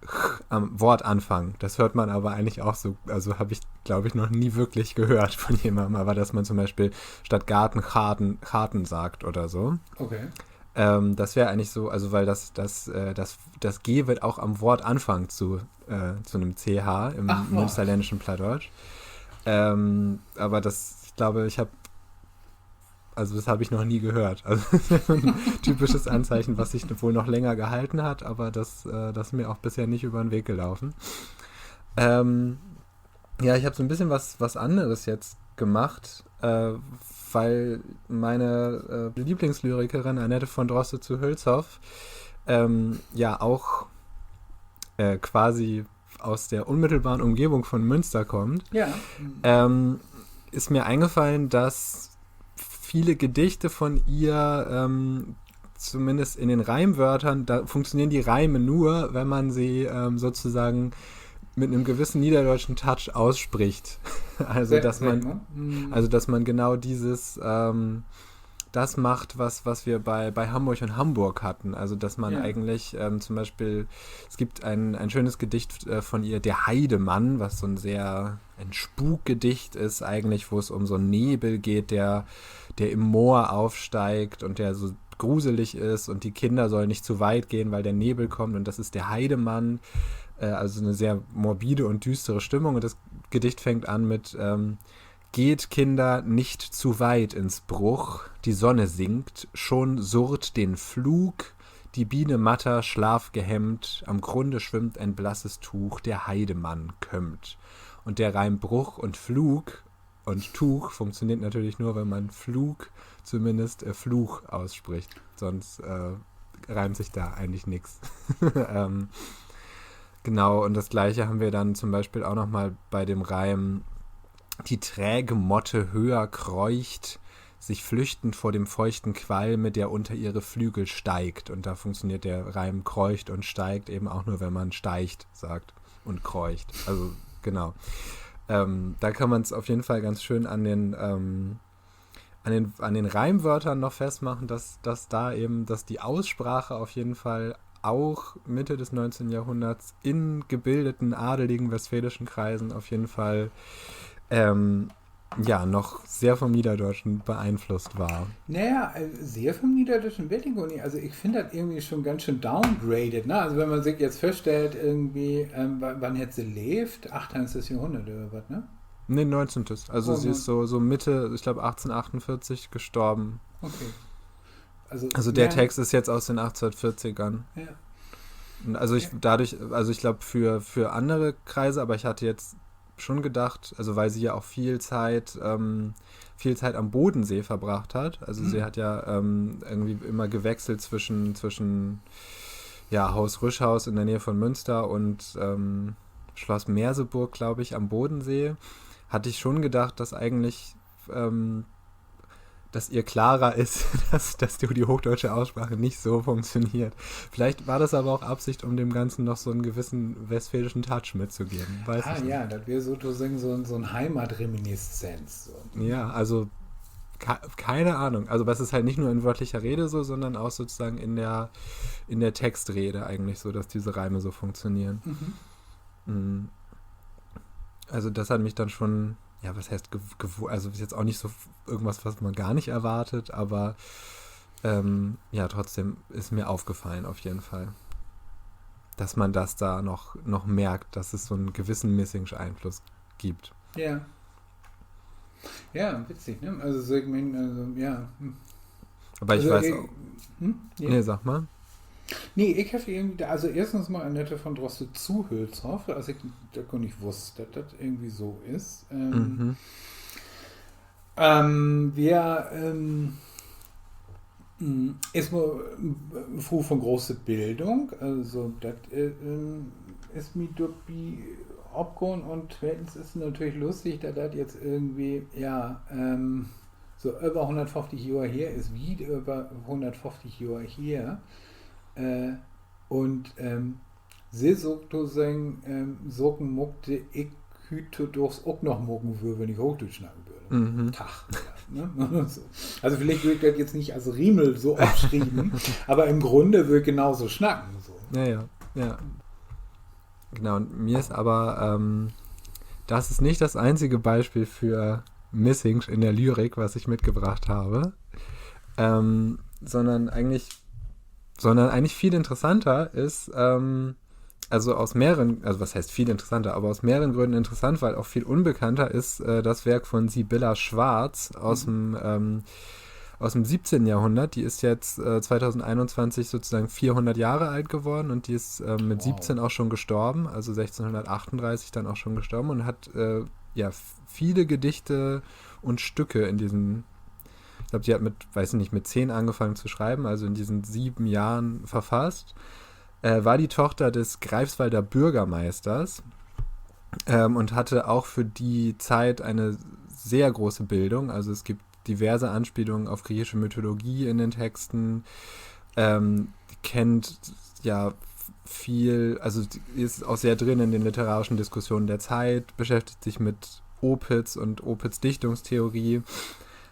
Ch am Wortanfang. Das hört man aber eigentlich auch so, also hab ich, glaub ich, noch nie wirklich gehört von jemandem, aber dass man zum Beispiel statt Garten Chaden, Chaten sagt oder so. Okay. Ähm, das wär eigentlich so, also weil das, das, äh, das, das G wird auch am Wortanfang zu, äh, zu einem C H im münsterländischen Plattdeutsch. Ähm, aber das, ich glaube, ich hab Also das habe ich noch nie gehört. Also ein typisches Anzeichen, was sich wohl noch länger gehalten hat, aber das, äh, das ist mir auch bisher nicht über den Weg gelaufen. Ähm, ja, ich habe so ein bisschen was, was anderes jetzt gemacht, äh, weil meine, äh, Lieblingslyrikerin Annette von Droste zu Hülshoff, ähm, ja auch, äh, quasi aus der unmittelbaren Umgebung von Münster kommt, ja, ähm, ist mir eingefallen, dass viele Gedichte von ihr, ähm, zumindest in den Reimwörtern, da funktionieren die Reime nur, wenn man sie, ähm, sozusagen mit einem gewissen niederdeutschen Touch ausspricht. Also, dass man, also, dass man genau dieses, ähm, das macht, was, was wir bei, bei Hamburg und Hamburg hatten. Also, dass man eigentlich, ähm, zum Beispiel, es gibt ein, ein schönes Gedicht, äh, von ihr, Der Heidemann, was so ein sehr, ein Spukgedicht ist eigentlich, wo es um so einen Nebel geht, der, der im Moor aufsteigt und der so gruselig ist und die Kinder sollen nicht zu weit gehen, weil der Nebel kommt und das ist der Heidemann. Äh, also eine sehr morbide und düstere Stimmung und das Gedicht fängt an mit, ähm, Geht, Kinder, nicht zu weit ins Bruch, die Sonne sinkt, schon surrt den Flug, die Biene matter schlafgehemmt, am Grunde schwimmt ein blasses Tuch, der Heidemann kömmt. Und der Reim Bruch und Flug und Tuch funktioniert natürlich nur, wenn man Flug zumindest, äh, Fluch ausspricht. Sonst, äh, reimt sich da eigentlich nix. Ähm, genau, und das Gleiche haben wir dann zum Beispiel auch noch mal bei dem Reim, die träge Motte höher kreucht, sich flüchtend vor dem feuchten Qualme, der unter ihre Flügel steigt. Und da funktioniert der Reim kreucht und steigt eben auch nur, wenn man steigt sagt und kreucht. Also, genau. Ähm, da kann man's auf jeden Fall ganz schön an den, ähm, an den, an den Reimwörtern noch festmachen, dass, dass da eben, dass die Aussprache auf jeden Fall auch Mitte des neunzehnten Jahrhunderts in gebildeten, adeligen westfälischen Kreisen auf jeden Fall, ähm, ja, noch sehr vom Niederdeutschen beeinflusst war. Naja, äh, sehr vom Niederdeutschen weet ik gor nich. Also, ik finn dat irgendwie schon ganz schön downgraded, ne? Also, wenn man sik jetzt vörstellt, irgendwie, ähm, wa-, wann hett se leevt? Achteihnte Johrhunnert oder wat, ne? Nee, neunzehnte. Also, sie ist so, so Mitte, ich glaub, achtzehnhundertachtundvierzig gestorben. Okay. Also, der Text ist jetzt aus den achtzehnhundertvierzigern. Ja. Und also ich, dadurch, also ich glaub, für, für andere Kreise, aber ich hatte jetzt schon gedacht, also weil sie ja auch viel Zeit, ähm, viel Zeit am Bodensee verbracht hat. Also sie hat ja ähm, irgendwie immer gewechselt zwischen, zwischen ja, Haus Rüschhaus in der Nähe von Münster und ähm, Schloss Merseburg, glaube ich, am Bodensee. Hatte ich schon gedacht, dass eigentlich ähm, dass ihr klarer ist, dass, dass die, die hochdeutsche Aussprache nicht so funktioniert. Vielleicht war das aber auch Absicht, um dem Ganzen noch so einen gewissen westfälischen Touch mitzugeben. Weiß Ah ich nicht. Ja, dat weer sotoseggen so, so en Heimatreminiszenz. So. Ja, also ke- keine Ahnung. Also das ist halt nicht nur in wörtlicher Rede so, sondern auch sozusagen in der, in der Textrede eigentlich so, dass diese Reime so funktionieren. Mhm. Also das hat mich dann schon, ja, was heißt, gew- gew- also ist jetzt auch nicht so f- irgendwas, was man gar nicht erwartet, aber ähm, ja, trotzdem ist mir aufgefallen auf jeden Fall, dass man das da noch, noch merkt, dass es so einen gewissen Missing-Einfluss gibt. Ja. Ja, witzig, ne? Also, so, ik meen, also, ja. Hm. Aber ich Also, weiß äh, auch. Hm? Ja. Nee, sag mal. Nee, ik heff irgendwie, also eerstens mal Annette von Droste zu Hülshoff, also ik dat gor nich wusst, dat dat irgendwie so is. Ähm, Mhm. ähm, wer, ähm, mm, eerstmal, äh, Fru von große Bildung, also dat äh, ähm, is mi dorbi opgahn un tweetens is natürlich lustig, dat dat jetzt irgendwie, ja, ähm, so över hunnertföfftig Johr her is, wiet över hunnertföfftig Johr her. Äh, un ähm, se sotoseggen ähm, Saken maakt, de ik hüüttodaags ok noch maken wöör, wenn ik Hoochdüütsch snacken wöör. Mhm. Tag. Ne? So. Also villicht wöör ik dat jetzt nich as Riemel so opschrieven, aber im Grunde wöör ik genauso snacken. So. Ja, ja, ja. Genau, und mir ist aber, ähm, das ist nicht das einzige Beispiel für Missing in der Lyrik, was ich mitgebracht habe, ähm, sondern eigentlich, sondern eigentlich viel interessanter ist, ähm, also aus mehreren, also was heißt viel interessanter, aber aus mehreren Gründen interessant, weil auch viel unbekannter ist äh, das Werk von Sibylla Schwarz aus dem ähm, aus dem siebzehnten Jahrhundert. Die ist jetzt äh, zweitausendeinundzwanzig sozusagen vierhundert Jahre alt geworden und die ist äh, mit Wow. siebzehn auch schon gestorben, also sechzehnhundertachtunddreißig dann auch schon gestorben und hat äh, ja f- viele Gedichte und Stücke in diesen, ich glaube, die hat mit, weiß ich nicht, mit zehn angefangen zu schreiben, also in diesen sieben Jahren verfasst. Äh, war die Tochter des Greifswalder Bürgermeisters ähm, und hatte auch für die Zeit eine sehr große Bildung. Also es gibt diverse Anspielungen auf griechische Mythologie in den Texten, ähm, kennt ja viel, also ist auch sehr drin in den literarischen Diskussionen der Zeit, beschäftigt sich mit Opitz und Opitz Dichtungstheorie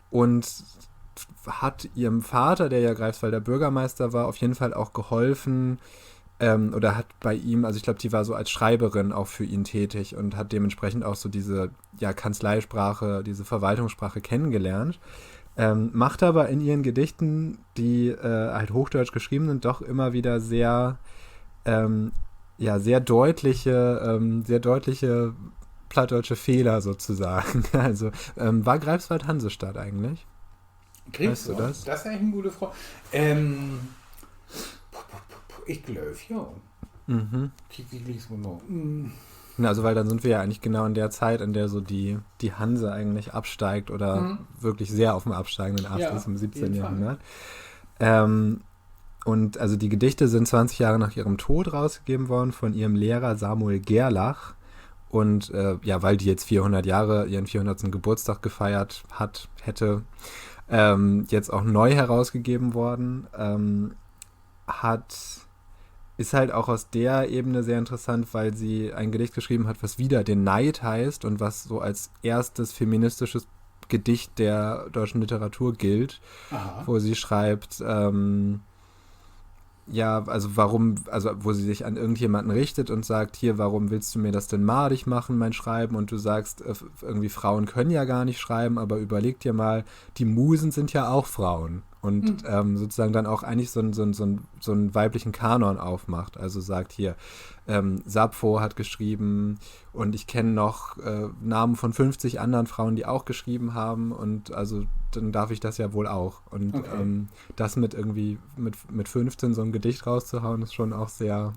und hat ihrem Vater, der ja Greifswalder Bürgermeister war, auf jeden Fall auch geholfen ähm, oder hat bei ihm, also ich glaube, die war so als Schreiberin auch für ihn tätig und hat dementsprechend auch so diese ja, Kanzleisprache, diese Verwaltungssprache kennengelernt. Ähm, macht aber in ihren Gedichten, die äh, halt hochdeutsch geschrieben sind, doch immer wieder sehr, ähm, ja, sehr deutliche, ähm, sehr deutliche plattdeutsche Fehler sozusagen. Also ähm, war Greifswald Hansestadt eigentlich? Kriegst Weißt du du das? Das ist eigentlich eine gute Frage. Ähm, ich glaube, ja. Mhm. Kiek, wie liegst du noch? Hm. Na, also, weil dann sind wir ja eigentlich genau in der Zeit, in der so die, die Hanse eigentlich absteigt oder Mhm. wirklich sehr auf dem absteigenden Ast Ja, ist im auf jeden siebzehnten Fall. Jahrhundert. Ähm, und also die Gedichte sind zwanzig Jahre nach ihrem Tod rausgegeben worden von ihrem Lehrer Samuel Gerlach. Und äh, ja, weil die jetzt vierhundert Jahre ihren vierhundertsten Geburtstag gefeiert hat, hätte, ähm, jetzt auch neu herausgegeben worden, ähm, hat, ist halt auch aus der Ebene sehr interessant, weil sie ein Gedicht geschrieben hat, was Wider den Neid heißt und was so als erstes feministisches Gedicht der deutschen Literatur gilt, Aha. Wo sie schreibt, ähm, ja, also warum, also wo sie sich an irgendjemanden richtet und sagt, hier, warum willst du mir das denn madig machen, mein Schreiben? Und du sagst, äh, irgendwie Frauen können ja gar nicht schreiben, aber überleg dir mal, die Musen sind ja auch Frauen. Und ähm, sozusagen dann auch eigentlich so, ein, so, ein, so, ein, so einen weiblichen Kanon aufmacht. Also sagt hier, ähm, Sappho hat geschrieben und ich kenne noch äh, Namen von fünfzig anderen Frauen, die auch geschrieben haben und also dann darf ich das ja wohl auch. Und Okay. ähm, das mit irgendwie mit, mit fünfzehn so ein Gedicht rauszuhauen, ist schon auch sehr,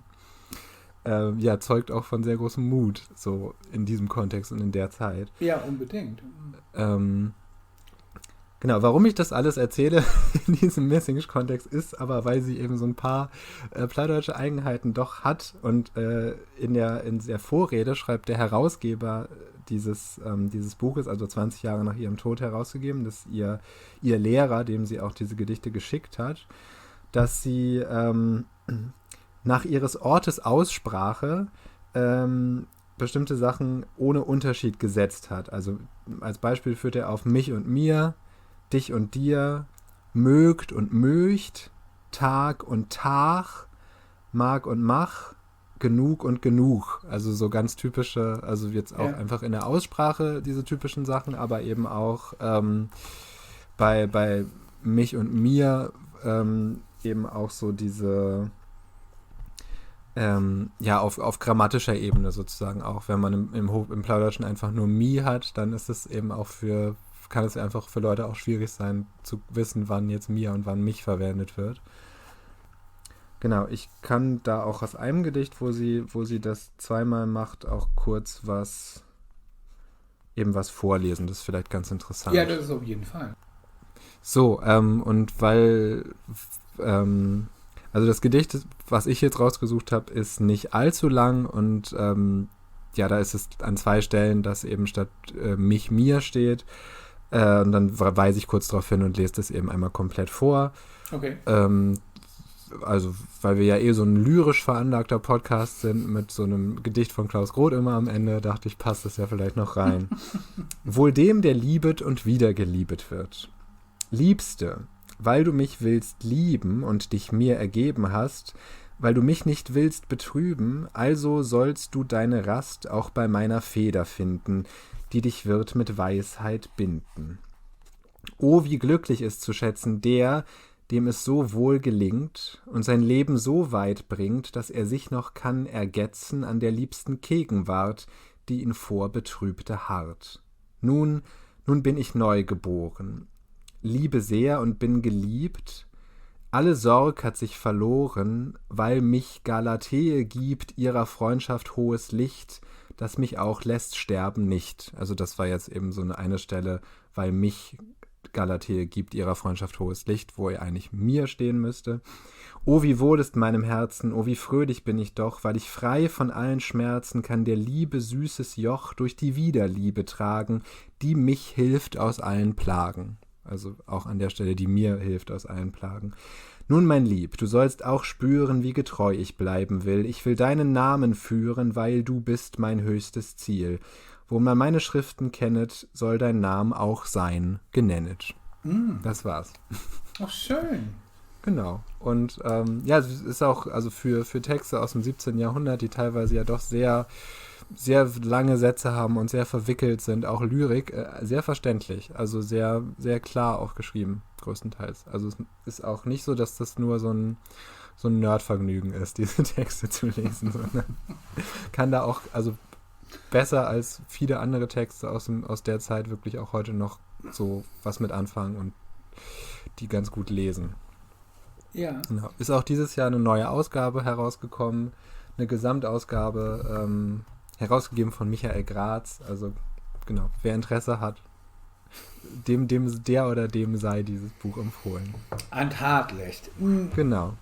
äh, ja, zeugt auch von sehr großem Mut, so in diesem Kontext und in der Zeit. Ja, unbedingt. Mhm. Ähm, genau, warum ich das alles erzähle in diesem Missingsch-Kontext ist aber, weil sie eben so ein paar äh, plattdeutsche Eigenheiten doch hat und äh, in der, in der Vorrede schreibt der Herausgeber dieses, ähm, dieses Buches, also zwanzig Jahre nach ihrem Tod herausgegeben, dass ihr, ihr Lehrer, dem sie auch diese Gedichte geschickt hat, dass sie ähm, nach ihres Ortes Aussprache ähm, bestimmte Sachen ohne Unterschied gesetzt hat. Also als Beispiel führt er auf mich und mir, dich und dir, mögt und möcht, Tag und Tag, mag und mach, genug und genug. Also so ganz typische, also jetzt auch ja. Einfach in der Aussprache diese typischen Sachen, aber eben auch ähm, bei, bei mich und mir ähm, eben auch so diese, ähm, ja, auf, auf grammatischer Ebene sozusagen auch. Wenn man im, im, Hoch-, im Plattdeutschen einfach nur mi hat, dann ist es eben auch für, kann es einfach für Leute auch schwierig sein, zu wissen, wann jetzt mir und wann mich verwendet wird. Genau, ich kann da auch aus einem Gedicht, wo sie, wo sie das zweimal macht, auch kurz was eben was vorlesen. Das ist vielleicht ganz interessant. Ja, das ist auf jeden Fall. So, ähm, und weil, ähm, also das Gedicht, was ich jetzt rausgesucht habe, ist nicht allzu lang und ähm, ja, da ist es an zwei Stellen, dass eben statt äh, mich mir steht. Äh, und dann weise ich kurz darauf hin und lese das eben einmal komplett vor. Okay. Ähm, also, weil wir ja eh so ein lyrisch veranlagter Podcast sind mit so einem Gedicht von Klaus Groth immer am Ende, dachte ich, passt das ja vielleicht noch rein. Wohl dem, der liebet und wieder geliebet wird. Liebste, weil du mich willst lieben und dich mir ergeben hast, weil du mich nicht willst betrüben, also sollst du deine Rast auch bei meiner Feder finden, die dich wird mit Weisheit binden. O, wie glücklich ist zu schätzen der, dem es so wohl gelingt und sein Leben so weit bringt, dass er sich noch kann ergetzen an der liebsten Gegenwart, die ihn vor Betrübte harrt. Nun, nun bin ich neu geboren, liebe sehr und bin geliebt, alle Sorg hat sich verloren, weil mich Galatea gibt ihrer Freundschaft hohes Licht, das mich auch lässt sterben nicht. Also das war jetzt eben so eine, eine Stelle, weil mich Galatea gibt ihrer Freundschaft hohes Licht, wo er eigentlich mir stehen müsste. O wie wohl ist meinem Herzen, o wie fröhlich bin ich doch, weil ich frei von allen Schmerzen kann der Liebe süßes Joch durch die Wiederliebe tragen, die mich hilft aus allen Plagen. Also auch an der Stelle, die mir hilft aus allen Plagen. Nun, mein Lieb, du sollst auch spüren, wie getreu ich bleiben will. Ich will deinen Namen führen, weil du bist mein höchstes Ziel. Wo man meine Schriften kennet, soll dein Name auch sein, genennet. Mm. Das war's. Ach, schön. Genau. Und ähm, ja, es ist auch, also für, für Texte aus dem siebzehnten Jahrhundert, die teilweise ja doch sehr, sehr lange Sätze haben und sehr verwickelt sind, auch Lyrik, äh, sehr verständlich. Also sehr, sehr klar auch geschrieben, größtenteils. Also es ist auch nicht so, dass das nur so ein, so ein Nerdvergnügen ist, diese Texte zu lesen, sondern kann da auch, also besser als viele andere Texte aus, dem, aus der Zeit wirklich auch heute noch so was mit anfangen und die ganz gut lesen. Ja. Genau. Ist auch dieses Jahr eine neue Ausgabe herausgekommen, eine Gesamtausgabe, ähm, herausgegeben von Michael Graz. Also genau, wer Interesse hat, dem, dem, der oder dem sei dieses Buch empfohlen. An 't Hart leggt. Mm. Genau.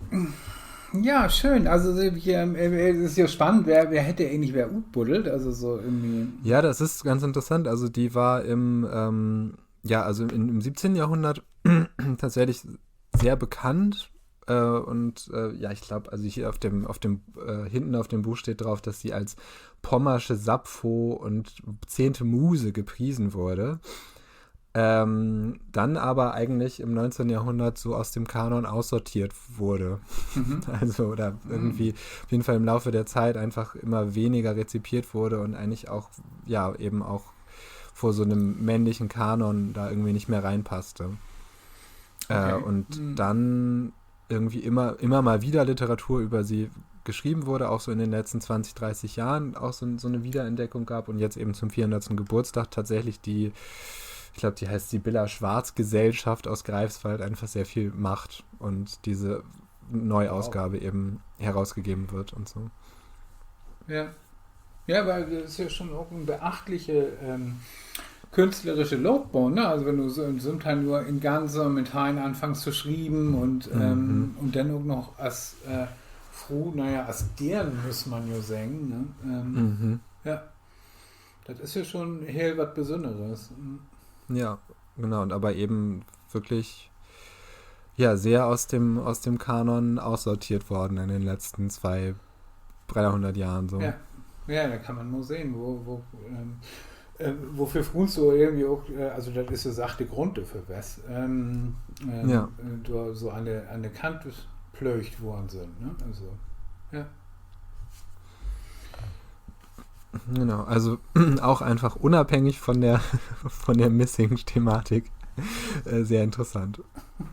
Ja, schön. Also, äh, hier, äh, es ist ja spannend, wer, wer hett de egentlich wer utbuddelt, also so irgendwie. Ja, das ist ganz interessant. Also, die war im, ähm, ja, also in, im siebzehnten Jahrhundert tatsächlich sehr bekannt. Äh, und äh, ja, ich glaube, also hier auf dem, auf dem, äh, hinten auf dem Buch steht drauf, dass sie als pommersche Sappho und zehnte Muse gepriesen wurde. Ähm, dann aber eigentlich im neunzehnten Jahrhundert so aus dem Kanon aussortiert wurde. Mhm. Also, oder irgendwie auf jeden Fall im Laufe der Zeit einfach immer weniger rezipiert wurde und eigentlich auch, ja, eben auch vor so einem männlichen Kanon da irgendwie nicht mehr reinpasste. Okay. Äh, und mhm. Dann irgendwie immer, immer mal wieder Literatur über sie geschrieben wurde, auch so in den letzten zwanzig, dreißig Jahren auch so, so eine Wiederentdeckung gab und jetzt eben zum vierhundertsten Geburtstag tatsächlich die, ich glaube, die heißt Sibylla Schwarz Gesellschaft aus Greifswald, einfach sehr viel macht und diese Neuausgabe wow. eben herausgegeben wird und so. Ja. Ja, wiel dat is ja schon ok en beachtliche, ähm, künstlerische Laufbahn, ne? Also wenn du so in söventeihn Johr in ganz so mit Hein anfangst to schrieven un, ähm, un denn ok noch as, äh, Fru, na ja, as Deern, muss man ja seggen, ne? Ähm, ja. Dat is ja schon heel wat Besünneres. Ja, genau. Und aber eben wirklich, ja, sehr aus dem, aus dem Kanon aussortiert worden in den letzten zwei, dreihundert Jahren so. Ja, ja, dor kann man mal sehn, wo, wo, ähm, äh, woför Fruuns so irgendwie ok, äh, also dat is so sachte Grund dorför west, ähm, ähm, äh, dor so an de, an de Kant plöögt worrn sünd, ne? Also, ja. Genau, also auch einfach unabhängig von der, von der Missing-Thematik, äh, sehr interessant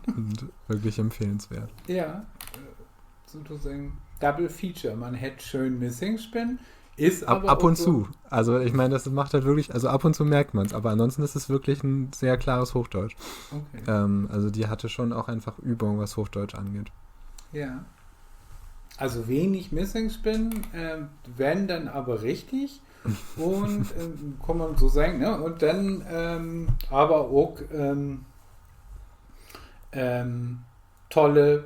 und wirklich empfehlenswert. Ja, äh, sotoseggen Double Feature. Man hett schöön Missingspinn, is ab, aber ab und zu. Also ich meine, das macht halt wirklich, also ab und zu merkt man's, aber ansonsten ist es wirklich ein sehr klares Hochdeutsch. Okay. Ähm, also die hatte schon auch einfach Übung, was Hochdeutsch angeht. Ja. Also wenig Missingspinn, ähm, wenn, denn aver richtig. Un, ähm, kann man so seggen, ne? Un denn, ähm, aver ok, ähm, ähm, tolle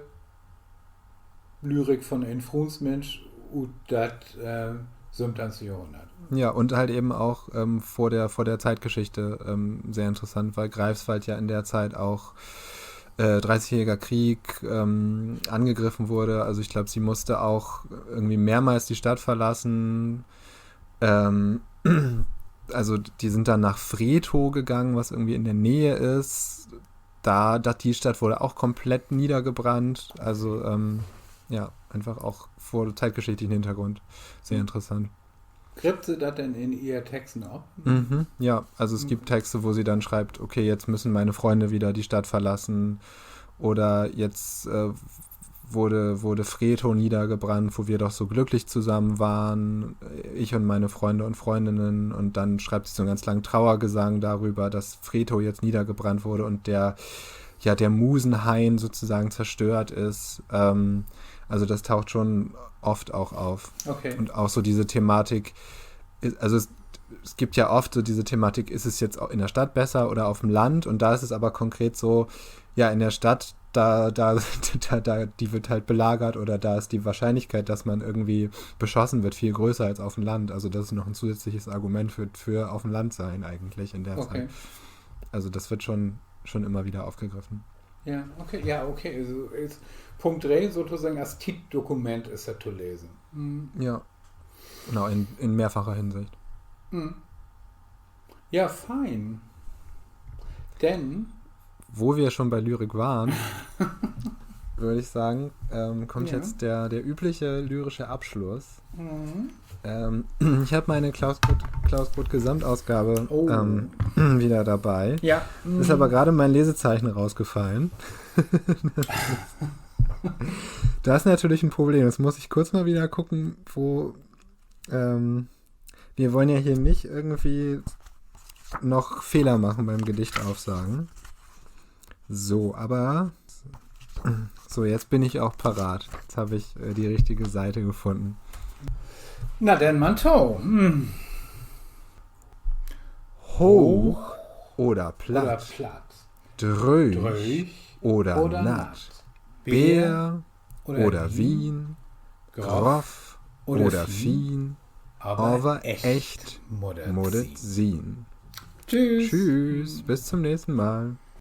Lyrik von en Fruunsminsch ut dat, äh, söventeihnte Johrhunnert. Ja, und halt eben auch, ähm, vor der, vor der Zeitgeschichte, ähm, sehr interessant, weil Greifswald ja in der Zeit auch, äh, Dreißigjähriger Krieg, ähm, angegriffen wurde. Also ich glaub, sie musste auch irgendwie mehrmals die Stadt verlassen. Ähm, also die sind dann nach Freto gegangen, was irgendwie in der Nähe ist. Da, da, die Stadt wurde auch komplett niedergebrannt. Also, ähm, ja, einfach auch vor zeitgeschichtlichen Hintergrund. Sehr interessant. Griept se dat denn in ehr Texten op? Mhm, ja, also es gibt Texte, wo sie dann schreibt, okay, jetzt müssen meine Freunde wieder die Stadt verlassen oder jetzt, äh, wurde, wurde Freto niedergebrannt, wo wir doch so glücklich zusammen waren, ich und meine Freunde und Freundinnen. Und dann schreibt sie so einen ganz langen Trauergesang darüber, dass Freto jetzt niedergebrannt wurde und der, ja, der Musenhain sozusagen zerstört ist. Ähm, also das taucht schon oft auch auf. Okay. Und auch so diese Thematik, also es, es gibt ja oft so diese Thematik, ist es jetzt in der Stadt besser oder auf dem Land? Und da ist es aber konkret so, ja, in der Stadt, da, da, da, da, die wird halt belagert oder da ist die Wahrscheinlichkeit, dass man irgendwie beschossen wird, viel größer als auf dem Land. Also das ist noch ein zusätzliches Argument für, für auf dem Land sein eigentlich in der Zeit. Okay. Also das wird schon, schon immer wieder aufgegriffen. Ja, okay, ja, okay. Also is Punkt dree sotoseggen as Tietdokument is dat to lesen. Mhm. Ja. Genau, in, in mehrfacher Hinsicht. Mhm. Ja, fein. Denn, wo wir schon bei Lyrik waren, würde ich sagen, ähm, kommt jetzt der, der übliche lyrische Abschluss. Mhm. Ähm, ich hab meine Klaus Groth, Klaus Groth Gesamtausgabe, oh, ähm, wieder dabei. Ja. Ist aber gerade mein Lesezeichen rausgefallen. Das ist natürlich ein Problem. Jetzt muss ich kurz mal wieder gucken, wo, ähm, wir wollen ja hier nicht irgendwie noch Fehler machen beim Gedicht aufsagen. So, aber so, jetzt bin ich auch parat. Jetzt hab ich, äh, die richtige Seite gefunden. Na denn, man to. Hm. Hooch oder platt. Oder platt. Dröög oder natt. Beer oder Wien. Groff oder fien. Aver echt mutt et sien. Tschüss. Tschüss, bis zum nächsten Mal.